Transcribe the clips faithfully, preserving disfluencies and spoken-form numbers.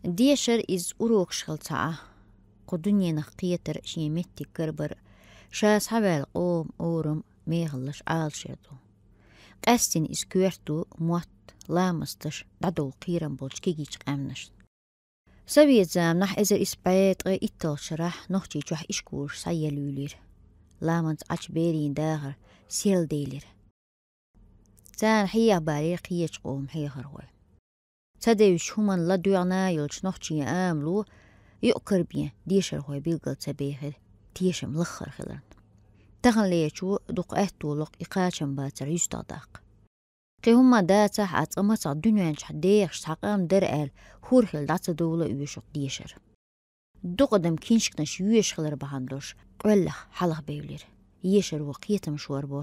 Дешар иза урокаш хила ца Ӏа. Кху дуьненах кхетар, шен меттиг карабар, ша схьаваьлла къоман орам, мехаллаш Ӏалашъяр ду. Къаьстина иза коьрта ду мотт, ламасташ, дӀадовла кхерам болчу кегийчу къаьмнашна. Совет заманахь эзар исс бӀе ткъе итталгӀачу шарахь Нохчийчохь ишколаш схьаелла юьйлира. Ламанца Ӏачу берийн дахар серладелира. Царна хьехабалийра кхечу къоман хьехархой. Ца девзачу хӀуманна ладоьгӀна йолчу нохчийн амало юкъ карабен дешархой билгал ца бехира, тешам лаххара хиларна. Таханлерчо дукха аьтто ло-кх и кхачамбацар юьстахдаккха. Кхин хӀумма дацахь а, цкъа мацах дуьнен чохь дехаш цхьа къам дара аьлла, хӀора хила дӀа ца довла а оьшу-кх дешар. Дукха адам киншканаш йоьшуш хилар бахьана долуш, къоьллех хьалхабевлира. Ешаро кхетам шорбо.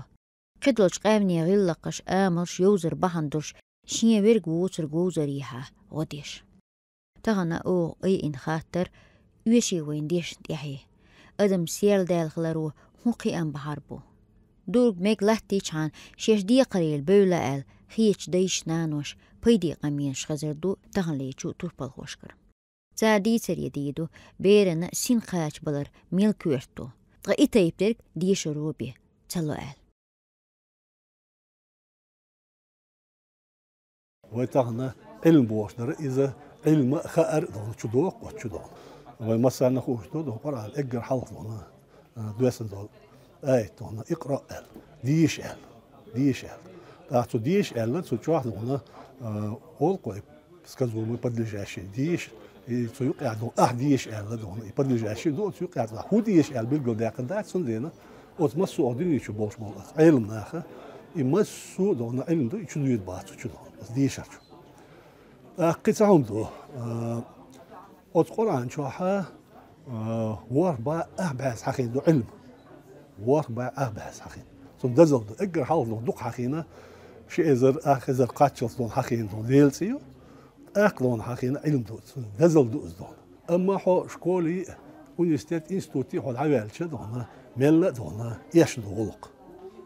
Кхидолчу къаьмнийн гӀиллакхаш, амалш йовзар бахьана долуш, шен верг воцург вовзарехьа гӀо деш. Тахана оха айина хаттар оьший вайн дешна тӀаьхье. Адам серладаьлла хиларо хӀун кхиам бахьар бу? Дург мега латтийчхьана, шаьш декхарийла бевлла аьлла, хетачу дайша, наноша пайде къаменаш хезар ду таханлерчу турпалхошкара. Цара дийцаре дийр ду, берана син кхачабалар мел коьрта ду, ткъа и тайпа дерг дешаро бен ца ло аьлла. Вай тахана Ӏилма бохуш дара иза, Ӏилма а, хаар а дохна чу доху, оцу чу дохна. Вай массарна а хууш ду, доху Къуръан эггара хьалха дохна, а, доьссина долу аят дохна, «Икъраъ» аьлла, «Деша» аьлла, «Деша» аьлла. ТӀаккха цу «Деша» аьлла, цу чохь дохна, а, олу кхой, сказуемый, подлежащий, «Деша», и цу юкъехь дохна, «Ахь деша» аьлла дохна, и подлежащий ду, цу юкъехь дохна, «ХӀун деша» аьлла билгалдаьккхина дац, цундела оцу массо а дуьнен чу болуш болу оцу Ӏелам наха, и массо а дохна Ӏилма ду, и чу доьду бац, цу чу дохна, оцу дешар чу. ТӀаккха кхин цхьа хӀума ду. А, оцу Къуръан чохьа, а, ворхӀ бӀе ах бӀе хьахийна ду Ӏилма. ВорхӀ бӀе ах бӀе хьахийна. Цунна дозалла ду. Эггара хьалха дохна дукха хьахийна, ши эзар, ах эзар кхаччалц дохна хьахийна дохна Делан цӀе ю. ТӀаккха дохна хьахийна Ӏилма ду. Цунна дозалла ду иза дохна. Амма хьо школе а, университет, институте а хьо дӀаваьлча дохна, мелла а дохна, эшна ду гӀуллакх.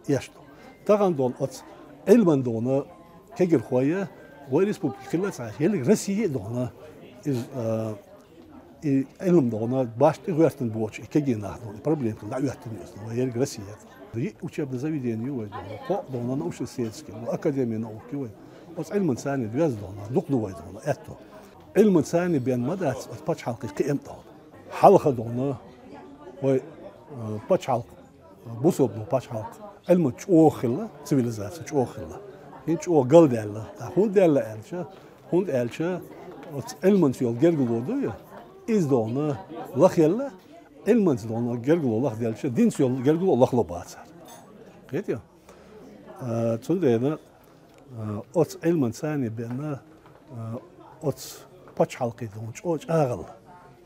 Эшна ду. Тахана дохна оцу Ӏилман дохна кегирхой вай республика хилла ца Ӏаш, ерриг Россия а дохна, иза, а, и Ӏилма дохна, башха тӀе гӀоьртина боцуш, и кегий нах дохна, и проблема дӀахӀоьттина иза, вай ерриг Россия а. Йиъ учебное заведение ю вай дохна, кхоъ дохна научно-исследовательский, академия наук ю вай. Оцу Ӏилман царна доьзна дохна, дукха ду вай дохна, аьтто. Ӏилман царна бен ма дац, оцу пачхьалкхе кхиам а дохна. Хьалха дохна, вай, а, пачхьалкх, а, бусалба пачхьалкх, Ӏилман чӀогӀа хилла, цивилизация чӀогӀа хилла. ХӀинца чӀогӀа галдаьлла. ТӀаккха хӀунда даьлла аьлча, хӀунда аьлча, оцу Ӏилманца йолу гергало дуй, иза дохна лахъелла, Ӏилманца дохна гергало лахделча, динца йолу гергало лахло бацара. Кхетий? А, цундела, а, оцу Ӏилман царна бен, а, оцу пачхьалкхе дохна чӀо-, чӀагӀалла,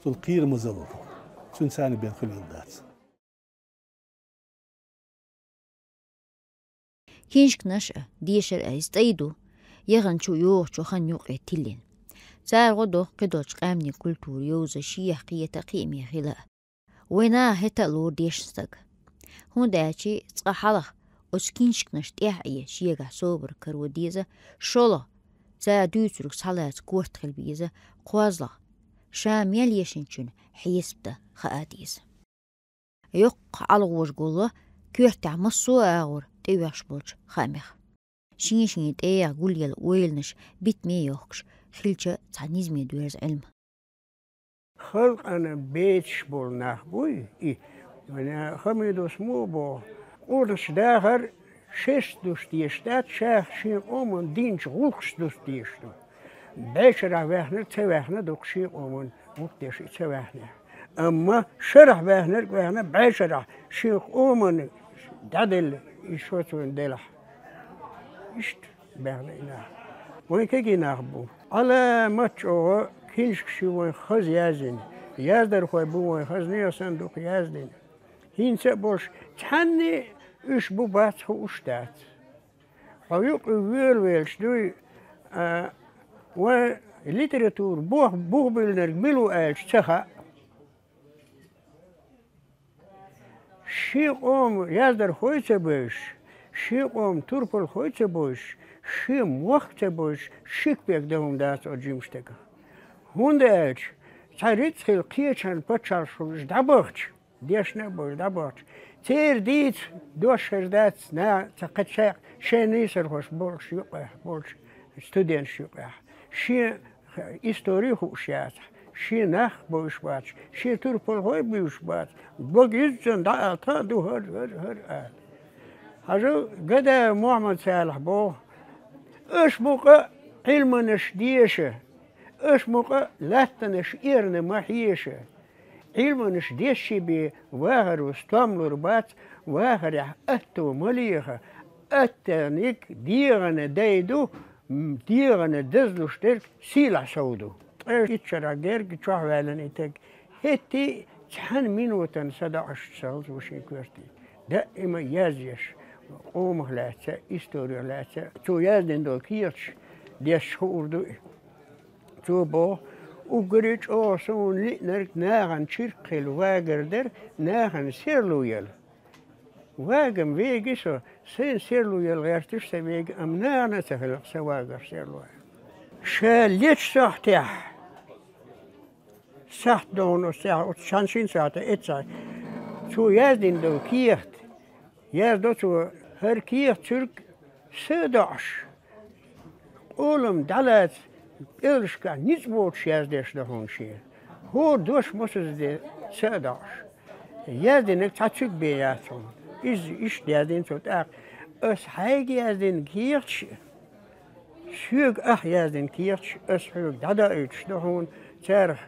цунна кхерамазалла дохна, цуьнан царна бен хуьлийла дац. Киншканаш а, дешар а иза тӀай ду, яханчу йогӀучу хан юкъе тиллина. Цара гӀо до кхидолчу къаьмнийн культура йовза, шех кхета а, кхиаме хила а. Вайна а хӀета а лору дешна стаг. ХӀунда аьлча цкъа хьалха оцу киншканаш тӀаьхье шегахь собар каро деза, шолгӀа, цара дуьйцург схьалаца корта хила беза, кхозлагӀа, ша мел ешинчун хьесап дан хаа деза. Йоккха ӀалгӀош гулло коьртехь массо а агӀор тӀеоьхуш болчу хаамех. Шен-шен тӀегӀа гулъелла ойланаш битаме а йохкуш, хилча цхьа низаме доьрзу Ӏилма. Халкъана бецаш болу нах буй и. Вайна Хамидос муха боху? Къурдаш дахар шест душ деш дац, ша шен къоман динчу гӀуллакхаш душ деш ду. БӀешарахь ваьхнарг ца ваьхна дукха шен къоман гӀуллакх деш и ца ваьхнехь. Амма шарахь ваьхнарг ваьхна бӀешарахь, шен къоман дӀаделла и шо цунна делахь. Иштта баьхна и нах. Вайн кегий нах бу. Ӏаламат чӀогӀа киншкаш ю вайн хаза яздина. Яздархой бу вайн хаза, нехан санна дукха яздина. ХӀинца а болуш, цхьанне уьш бу-бац хууш дац. Хьо юкъа воьлавелча дуй, а, вайн литература бох-, бух буьллинарг мила ву аьлча ца хаьа. Шен къоман яздархой а ца бевзаш, шен къоман турпалхой а ца бевзаш, шен мохк а ца бевзаш, ши кепек дан хӀума дац оцу жимачу стагах. ХӀунда аьлча, цхьа рицкъа хилла кхечарна паччахьалкхаш дӀабахча, дешна а бовлуш дӀабахча, церан дийца дош хир дац, на ца кхача шайн нийсархош болуш юкъахь болчу студенташ юкъахь. Шен истори хууш яцахь, шен нах бовш бац, шен турпалхой бовш бац, бага юьззина дӀа а тхан ду хӀара, хӀара, хӀара а. Хьажал, Гадаев Мухьаммад-Салахь боху: «Аша мукъа Ӏилманаш деша, аша мукъа латтанаш эрна ма хьеша. Ӏилманаш дешший бен вахаро стом лур бац, вахарехь атто ма леха, аттаниг дегӀана дай ду, м, дегӀана дазлуш дерг сийлахь сов ду». Ткъа итт шарахь герга чохь ваьллина и таг. ХӀетте а цхьана минотана садоӀуш ца хилла цо шен коьрте. Даима язъеш, къомах лаьцна, историх лаьцна, цо яздина долу кехаташ дешча хуур ду и. Цо боху: «Уггаре чӀогӀа суна лиънарг нахана чиркх хилла вагар дара, нахана серло яла. Вагам веги со, сайна серло яла гӀерташ сан веги, амма нахана а ца хилла сан вагар серло». Ша лечу сохьтехь, сахьт догӀун оцу тӀехь, оцу шан шина сахьтехь эццахь, цо яздина долу кехат, яздо цо: «ХӀара кехат цуьрг са а доӀуш, къолам дӀалаца, пӀелгашкахь ницкъ боцуш яздеш ду хьуна шен. ХӀора дош мосазза де са а доӀуш». Яздинарг цхьа цуьг бен яц хьуна. Иза иштта яздина цо тӀаккха: «Ас хьайга яздина кехаташ, соьга ахь яздина кехаташ ас хьоьга дӀадоуьйтуш ду хьуна, царах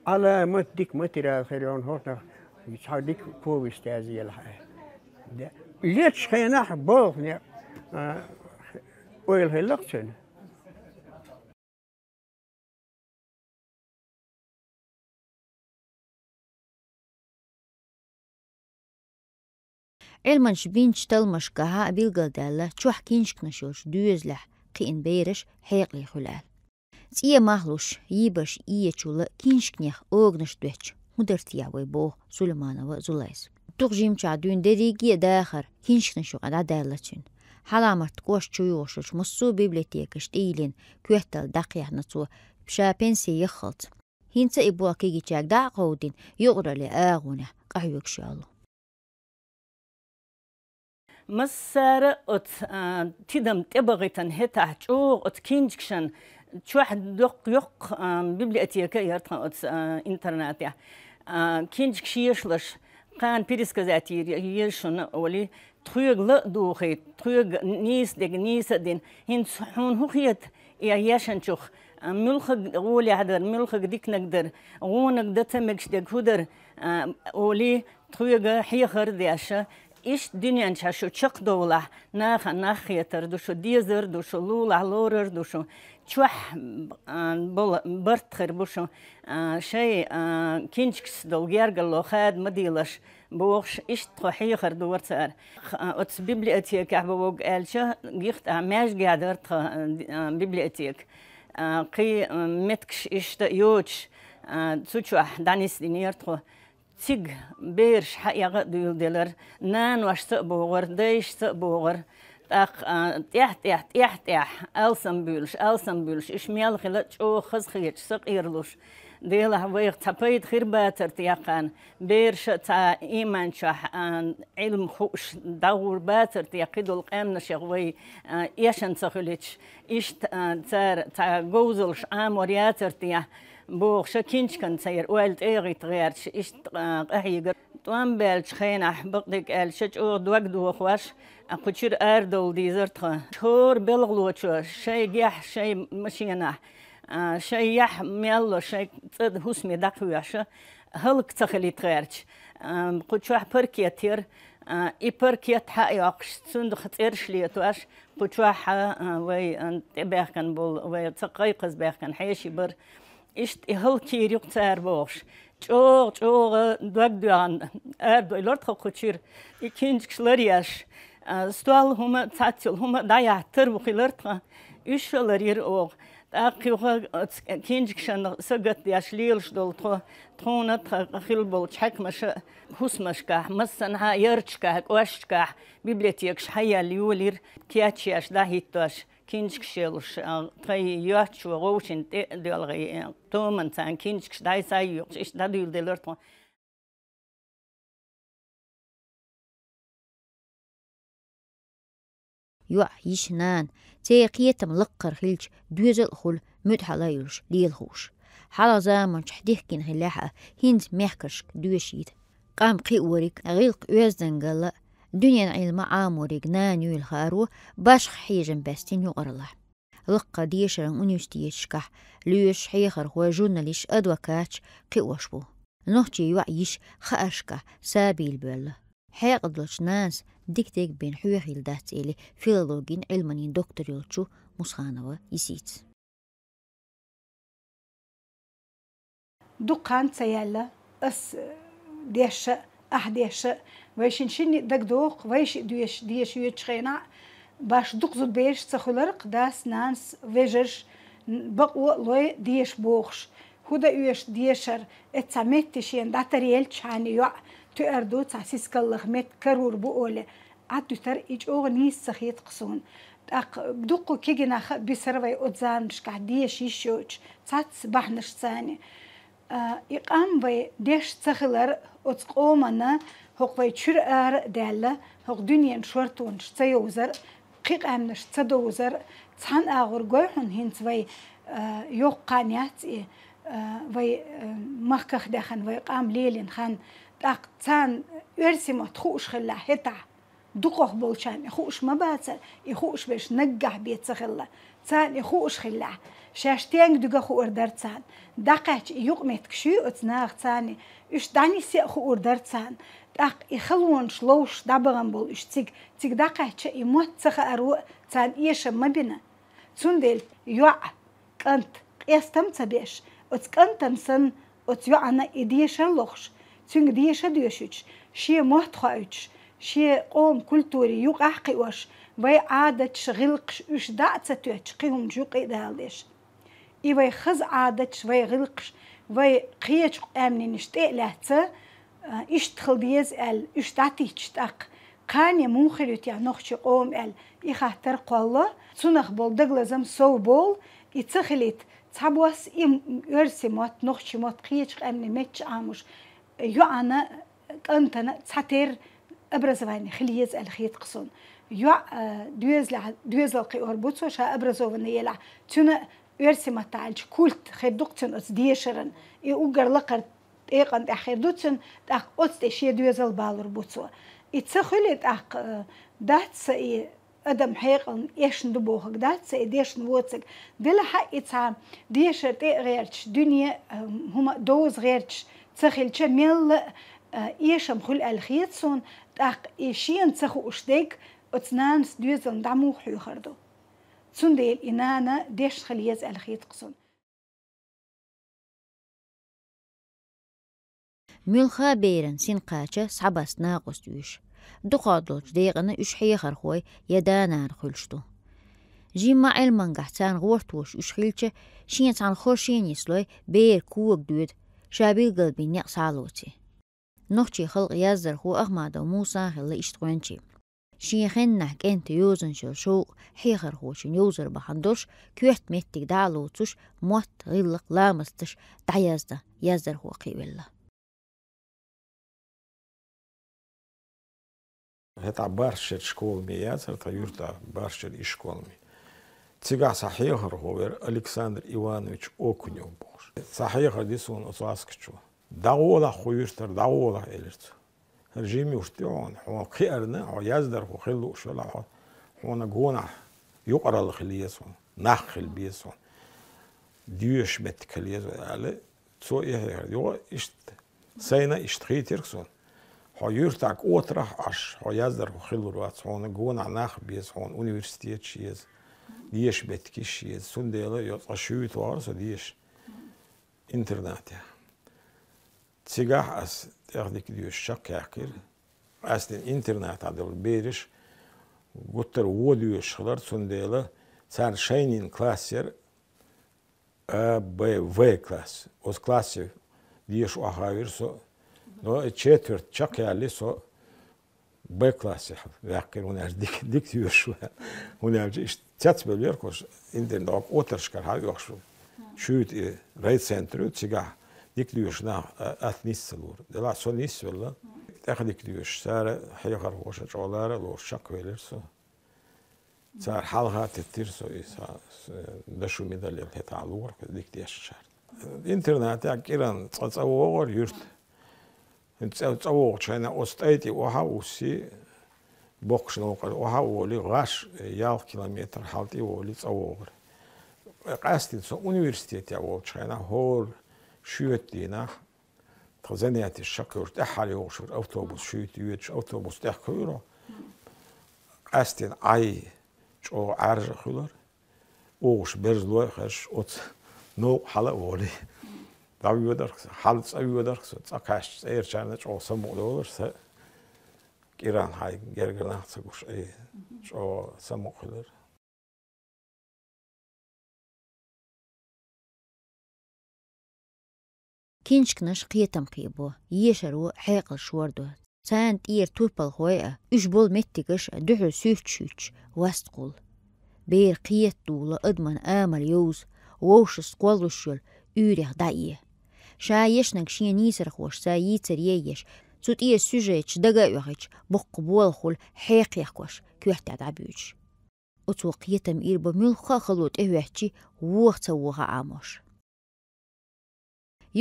Ӏаламат дика материал хир йолу хӀокхунах цхьа дика повесть язъелахь». Леччу хенахь балха некъ, а, ойла хилла-кх цуьнан. Ӏилманчо бинчу талламашкахь а билгалдаьлла, чохь киншканаш йолчу доьзалехь кхиъна бераш хьекъале хуьлу аьлла. ЦӀе мах луш, йибарш ечул а киншканех оганаш доьттича, хӀун дара техьа вай, боху Сулейманова Зулайса. Туха жимчохь дуьйна дерриге а дахар киншканаш юкъа дӀадаьлла цуьнан. Хьаламат кӀошт чу йогӀуш йолчу массо а библиотекаш тӀейиллина, коьрталла дӀакхехьна цо, ша пенсе яххалц. ХӀинца и болх кегийчаьрга дӀа а кховдийна, юкъараллин агӀонехь къахьоьгуш йолу. Массара оцу, а, тидам тӀебахийтина хӀетахь чӀогӀа оцу киншкашан чохь доккха, йоккха, а, библиотека яра тхан оцу, а, интернатехь. А, киншкаш ешалаш, кхана пересказать йийр еза шуна олий, тхоьга ла а духийта, тхоьга нийса дерг нийса а дина. ХӀинца хьуна хӀун хета, и ешанчух, а, муьлхарг гӀолехь дара, муьлхарг диканиг дара, гӀонаг дан ца мегаш дерг хӀун дара, а, олий, тхоьга хьехар а деш, иштта дуьнен чохь шу чекхдовлахь, нахана нах хетар ду шу, дезар ду шу, лулахь лорар ду шу, чохь, а, болу барт хир бу шу, а, шайн, а, киншкашца долу гергарло хада ма дийлаш, бохуш, иштта тхо хьехар дора цара. Х-, а, оцу библиотекехь бан вогу аьлча, гихтахь маьждигехь дара тхан, а, библиотека. А, кхин, а, меттигаш иштта а йоцуш, а, цу чохь дӀанисдинера тхо. Цига бераш хьаэгӀа а дуьйладелара, наношца а богӀура, дайшца а богӀура. ТӀаккха, а, тӀаьхь-тӀаьхь, тӀаьхь-тӀаьхь, алсам буьйлуш, алсам буьйлуш, уьш мел хила а чӀогӀа хазахеташ, сакъералуш. Делахь, вайх цхьа пайда хир бацара техьа кхана, бераша а цхьа ийман чохь, а, Ӏилма хууш дӀагӀур бацара техьа кхидолу къаьмнашех вай, а, эшна ца хуьлуьйтуш. Иштта, а, цара цхьа говзаллаш Ӏамор яцара техьа, бохуш, киншкан церан ойла тӀегӀитта гӀерташ, иштта, а, къахьийгара. ТӀом баьллачу хенахь, бакъдерг аьлча, чӀогӀа дог дохош, а, кху чуьра арадовла дийзара тхан. ХӀора белхалочо шайн гехь, шайн машенахь, а, шайн яхь мел ло, шайн цӀа хӀусаме дӀакхоьхьуш, хӀаллак ца хилийта гӀерташ. А, кху чохь паркет яра, а, и паркет хьа а йоккхуш, цуьнах цӀераш летош, кху чохь, а, вай, а, тӀебаьхкина болу, вай ца кхайкхаза баьхкина хьеший бара. Иштта и хӀаллакйийр ю-кх цара бохуш. ЧӀогӀа, чӀогӀа дог доьгӀна арадойлура тхо кху чуьра. И киншкаш ларъеш, а, стол хӀума а, цхьаццал хӀума а дӀаяхьа тара ву хилара тхан. Уьш а ларйира оха. ТӀаккха юха оцу киншкашна сагатдеш лелаш долу тхо, тхуна тхан хилла болчу хьаькамаша а хӀусамашкахь, массанхьа а ярташкахь, кӀошташкахь библиотекаш хьаелла йолийра, кечъеш, дӀахӀиттош. Кинжигаш йолуш, а, тхайн йоцчо вовшийн тӀе а доьлгӀий, а, томан царна кинжигаш дӀай-схьай йоькхуш, иштта дӀадуьйладелира тхо. ЙоӀ, йиша, нана, церан кхетам лаккхара хилча, доьзал а хуьлу муьтӀахьалла йолуш, лела хууш. Хьалха заманчохь дихкина хиллехь а, хӀинца мехкаршка доьшийта. Къам кхиориг, гӀиллакх-оьздангалла, дуьненан Ӏилма Ӏамориг нана юйла хааро башха хьежам баьстина юкъараллахь. Лаккхара дешаран университеташкахь лоьшуш хьехархой, журналисташ, адвокаташ кхиош бу. Нохчийн йоӀ, йиша хааршкахь сабийла боьлла. Хьекъал долчу нанас дика дегбина хьоьхийла дац, эли филологин Ӏилманийн доктор йолчу Мусханова Исица. Дукха хан ца яьлла, ас, э, дешша а, ахь дешша а, вайшинна шинна а дагадогӀу-кх, вайша а доьшуш, деша йоьдучу хенахь а, баш дукха зудабераш ца хуьлура-кх, дас-нанас, вежарш, н-, бакъо а лой, деша бохуш. ХӀун дан оьшу дешар, эцца цхьа метте шена дӀатаръелчхьана йоӀ, туьар ду цхьа сискаллах метта карор бу олий, Ӏад дуьтура, и чӀогӀа нийса ца хета-кх суна. ТӀаккха дуккха кегий нах а бисара вай оцу заманашкахь деша йиш йоцуш, цхьацца бахьанашца. А, и къам вай дешна ца хилар, оцу къомана хӀокху вай чуьра ара а даьлла, хӀокху дуьненан шортонаш ца йовзар, кхин къаьмнаш ца довзар, цхьана агӀор гой хьуна хӀинца вай, а, йоккха хан яц и, а, вай, а, махках даьхна вай къам лелийна хан, тӀаккха царна оьрсий мотт хууш хилла хӀетахь. Дукхах болчарна и хууш ма бацара, и хууш берш наггахь бен ца хилла. Царна и хууш хиллехь, шаьш стенга дуьгу хуур дара царна. ДӀакхаьчча и юкъаметтигаш юй оцу наха царна, уьш дӀанисъян а хуур дара царна. ТӀаккха и халонаш ловш дӀабахана болу уьш цига, цига дӀакхаьчча и мотт ца хааро а царна эшам ма бина. Цундела йоӀ, кӀант къестам а ца беш, оцу кӀантана санна, оцу йоӀана и дешар а лохуш, цуьнга деша а доьшуьйтуш, шен мотт хоуьйтуш, шен къоман культуре юкъахь а кхиош, вай Ӏадаташ, гӀиллакхаш уьш дӀа а ца тоьттуш, кхин хӀуманаш юкъа а даладеш. И вай хаза Ӏадаташ, вай гӀиллакхаш, вай кхечу къаьмнаш тӀе а лаьцна, а, иштта хила деза аьлла, уьш дӀатийттуш тӀаккха, кхане муха хир ю техьа нохчийн къоман аьлла, и хаттар кхолло. Цунах болу дагалазам сов болу, и ца хилийта, цхьабосса и оьрсийн мотт, нохчийн мотт кхечу къаьмнийн меттачу Ӏамош, йоӀана, кӀантана цхьатерра образование хила еза аьлла хета-кх суна. ЙоӀ, а, доьзалехь, доьзал кхиор бу цо, ша образованный елахь, цуьнан оьрсийн маттахь аьлча культ хир ду-кх цуьнан оцу дешаран. И уггар лакхара тӀекъан тӀехь хир ду цуьнан, тӀаккха оцу тӀе шен доьзал балур бу цо. И ца хуьлий тӀаккха, а, дац сан и адам хьекъална эшна ду бохург дац сан и дешна воцург. Делахь а и цхьа дешар тӀе а гӀерташ, дуьне, а, хӀума а довза гӀерташ ца хилча, мелла а, а, эшам хуьлу аьлла хета суна, тӀаккха и шена ца хууш дерг оцу нанас доьзална дӀа муха хьоьхур ду. Цундела и нана дешна хила еза аьлла хета-кх суна. Муьлхха а беран синкхача схьабаста накъост оьшу. Дукхах долчу декъана уьш хьехархой я да-нана хуьлуш ду. Жимма Ӏилмангахь царна гӀортош уьш хилча, шен цхьана хошен нислой бер кога доьду, ша билгалбина некъ схьа а лоций. Нохчийн халкъан яздархо Ахмадов Мусан а хилла иштта гӀоьнчий. Шен хеннахь кӀентан йозанчалла шовкъ хьехархочун йовзар бахьана долуш, коьрта меттиг дӀа а лоцуш, мотт, гӀиллакх, ламасташ дӀаяздан яздархо кхиавелла. ХӀетахь Баршчеран школа ма яцара тхан юьртахь, Баршчеран ишкола ма. Цигахь сан хьехархо вара Александр Иванович Окунев бохуш. Сан хьехар ди суна оцу гӀаскхичо. ДӀагӀолахь кху юьртара, дӀагӀолахь, элира цо. ХӀара жима юрт ю хьуна, хьуна кхиарна, хьо яздархо хила лууш велахь хьо, хьуна гонахь юкъаралла хила еза хьуна, нах хила беза хьуна, доьшуш меттиг хила еза аьлла, цо и хьехар. Юха иштта, сайна иштта хийтира суна. Хьо юьртахь кӀотарахь Ӏаш, хьо яздархо хилур вац, хьуна гонахь нах беза, хьуна университеташ еза, деша меттигаш еза. Цундела йо цкъа шуьйта вахара со деша интернатехь. Цигахь ас тӀех дика доьшуш чекхъяьккхира. Къаьсттина интернатехь долу бераш гуттар а вон доьшуш хилар, цундела царна шайнин класс яра, А, Б, В класс. Оцу классе деша охьавира со. Но и четверть чекхъяьлли со Б классехь ваьккхира, хӀунда аьлча дика, дика доьшуш ву. ХӀунда аьлча иштта цецбевллера-кх уж, интернатан отаршкара хьаоьхуш ву. Шуьйта и райцентр ю, цигахь дика доьшуш нах, а, атта нийсса лора. Делахь со нийсвелла, тӀех дика доьшуш, цара хьехархоша чӀогӀа лара а лоруш чекхвелира со. Цара хьалха теттира со и са, с-, дошо медаль хӀетахь лора, дика дешначара. Интернатехь кӀиранна цкъа цӀа вогӀура юьрта. ЦӀа, цӀа вогӀучу хенахь оцу тӀай тӀе охьа а вуссий, боккхачу новкъара охьа а волий, гӀаш ялх километр хьал тӀе а волий, цӀа вогӀура. Къаьстина со университетехь волчу хенахь хӀора шоьтан дийнахь тхан занятеш чекхйолуш тӀаьххьара йогӀуш вара автобус, шуьйта йоьдуш автобус тӀехь кхуьура. Къаьстина Ӏай чӀогӀа Ӏаьржа а хуьлура. УгӀуш берзалой а хезаш, оцу новкъа хьала а волий. ДӀавоьдарх со, хьала цӀа воьдарх со, цӀа кхаьчча цӀерачарна чӀогӀа самукъадолура сан. КӀиранна хьайн гергара нах ца гуш, ай, чӀогӀа самукъа хилира. Киншканаш кхетам кхебо, ешаро хьекъал шордо. Царна тӀера турпалхой а, уьш болу меттигаш а дуьхьал суьрташ хӀуьттуш васт кхуллу. Бер кхетадула адаман амал йовза, вовшашца кхоллалуш йолу уьйрех дӀае. Ша ешнарг шен нийсархошца йийцаре а еш, цу тӀера сюжеташ дага а оьхуьйтуш, боккха болахула хьекхехкош, коьртехь дӀабуьйцуш. Оцо кхетам ира бо муьлхха а хало тӀехӀоьттича, воха ца воха Ӏамош.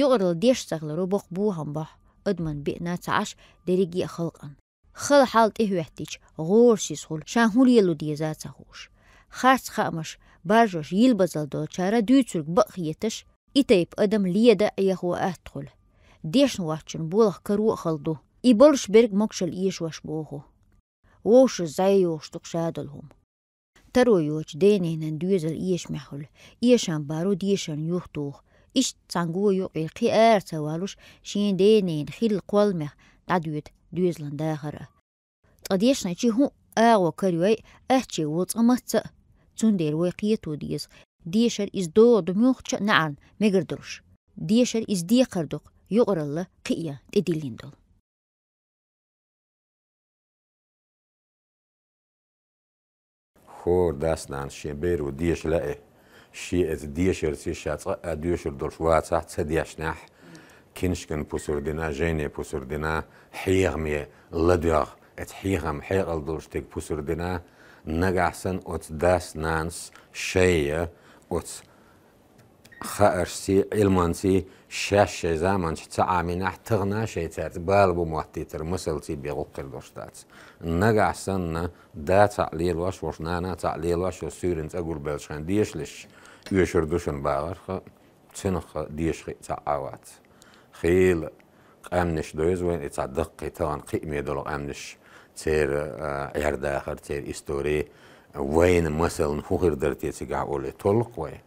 Юкъаралла деш ца хиларо боккха бохам бохьу адаман биъна ца Ӏаш, дерриге а халкъан. Хала хьал тӀехӀоьттича, гӀорасиз хуьлу, ша хӀун лело деза а ца хууш. Харц хаамаш, баржош йилбазалла долчара дуьйцург бакъ хеташ, и тайпа адам леда а, Ӏехо а атта хуьлу. Дешна воцчун болах каро а хала ду. И болуш берг могушалла эшош боху. Вовшашца зӀе йогӀуш ду-кх ша долу хӀума. Таро йоцу ден-ненан доьзал эшамехь хуьлу, эшам баро дешарна юхатуху. Иштта цхьана го юкъера кхин ара ца валуш, шен ден-ненан хилла кхолламех дӀадоьду доьзалан дахар а. Ткъа дешначийн хӀун агӀо карайой, аттаче волу цкъа мацца а. Цундела вай кхето деза, дешар иза догӀу ду муьлххачу а неӀарна мегар долуш. Дешар иза декхар ду-кх юкъаралла кхиъна тӀедиллина долу. ХӀора дас-нанас шен беро деша лаьа, шен эца дешарца ша цкъа а доьшур долуш вацахь а ца дешнехь, киншкан пусар дина, жайне пусар дина, хьехаме ладоьгӀна, эца хьехам хьекъал долуш стеган пусар дина, нагахь санна оцу дас-нанас шайна оцу хааршций, Ӏилманций шаьш шайн заманчохь ца Ӏамийнехь, тахана шайн цаьрца бала бу моттийтар масалций бен гӀуллакх хир долуш дац. Нагахь санна да цхьаъ лелош, ваша нана цхьаъ лелош, ваша суьйранна цӀа гулбеллачу хенахь дешалаш оьшур ду шуна бахарх, цунах деша хи а цхьаъ а вац. Хийла къаьмнаш довза вайна, и цхьа даккхий тахана кхиаме долу къаьмнаш, церан, а, Ӏер-дахар, церан истори, вайна масална хӀун хир дара те цигахь олий, толлу-кх вай.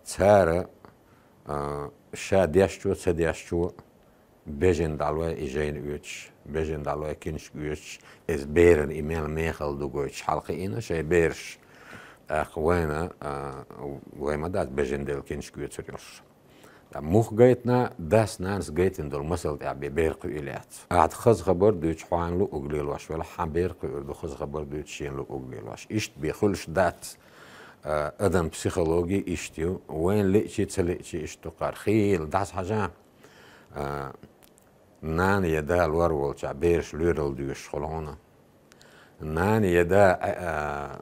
Цара, а, ша дешчо, ца дешчо, бежана дӀалой и жайна оьцуш, бежана дӀалой киншка оьцуш, иза берана и мел мехала ду гойтуш хьалакхиийна шайн бераш. ТӀаккха вайна, а, вай ма дац бежана делла киншка оьцур йолуш. Ткъа муха гайтина, дас-нанас гайтина долу масал тӀехь бен бер кхуьийла яц. Ахьа хаза хабар дуьйцу, хьайна луъург лелош велахь, хьан бер кхуьур ду хаза хабар дуьйцу, шена луъург лелош. Иштта бен хуьлуш дац, а, адам психологи иштта ю, вайна лиъчи, ца лиъчи иштта ду кхара. Хийла дӀасахьажа, а, нана я да лор волчохь бераш лоьрал доьшуш хуьлу хьуна. Нана я да, а, а,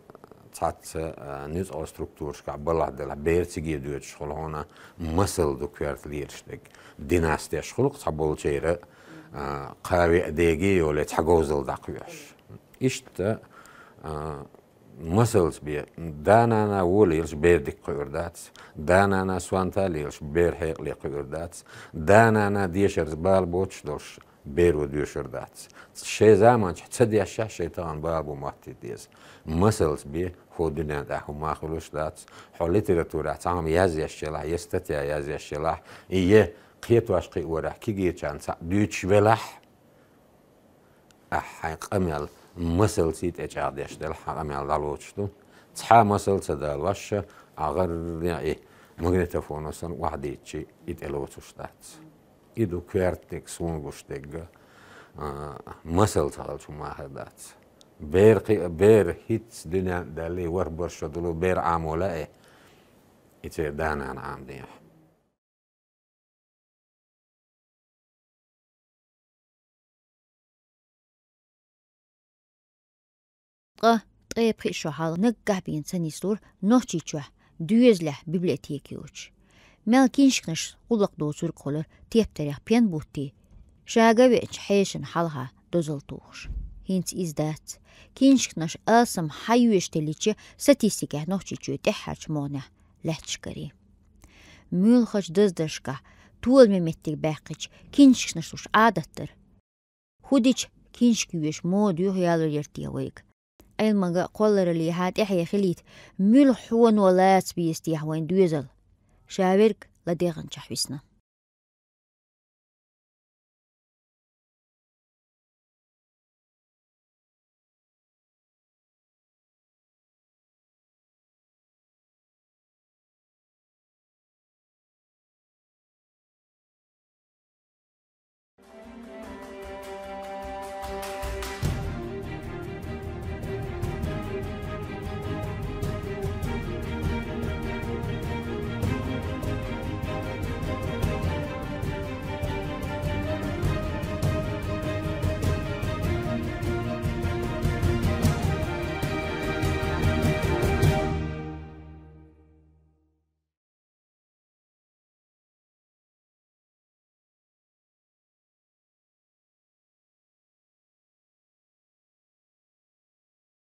цхьацца, а, нуьцкъала структурашкахь балхахь делахь, бер циге доьдуш хуьлу хьуна, масал ду коьрта лелаш дерг. Династеш хуьлу-кх цхьаболчеран, а, кхавеа деге йолий цхьа говзалла дӀакхоьхьуш. Иштта, а, масалца бен, да-нана вон лелаш бер дика кхуьур дац, да-нана сонта лелаш бер хьекъале кхуьур дац, да-нана дешарца бала боцуш долуш, беро доьшур дац. Шайн заманчохь ца дешшехь, шайн тахана бала бу моттийта деза. Масалца бен, хӀокху дуьнен тӀехь хӀума хуьлуш дац. Хьо литературехь цхьа хӀума язъеш елахь, я статья язъеш елахь, и я кхетош кхиорехь кегийчарна цхьаъ дуьйцуш велахь, ахь хьайн къамел масалций тӀечӀагӀдеш делахь, хьан къамел дӀалоцуш ду. Цхьа а масал ца далош, ахь гӀарренна и магнитофоно санна охьадийцчи, и тӀелоцуш дац. И ду коьртаниг суна гуш дерг. А, масал ца хилча хӀума хир дац. Бер кхи-, бер хӀинца дуьнен тӀа даьллий, ворхӀ-бархӀ шо долу бер Ӏамола а, и церан да-нана Ӏамадехьа. Ткъа ткъе пхи шо хьалха наггахь бен ца нислура Нохчийчохь доьзалехь библиотека йоцуш. Мел киншканаш гӀуллакх доцург хуьлура тептарех пен буттий, шага веача хьешана хьалха дозалла тухуш. ХӀинца иза дац. Киншканаш алсам хьайоьшуш теллича, статистикехь Нохчийчоь тӀаьххьарчу могӀанехь лаьтташ карий. Муьлххачу даздаршкахь толаме меттиг баьккхича, киншканаш луш Ӏадат дара. ХӀун дича, киншка йоьшуш мода юха ялор яра те вайга? Ӏилманга кхоллараллехьа тӀаьхье хилийта, муьлха хьоно лаца беза техьа вайн доьзал? Ша верг ладегӀначохь висна.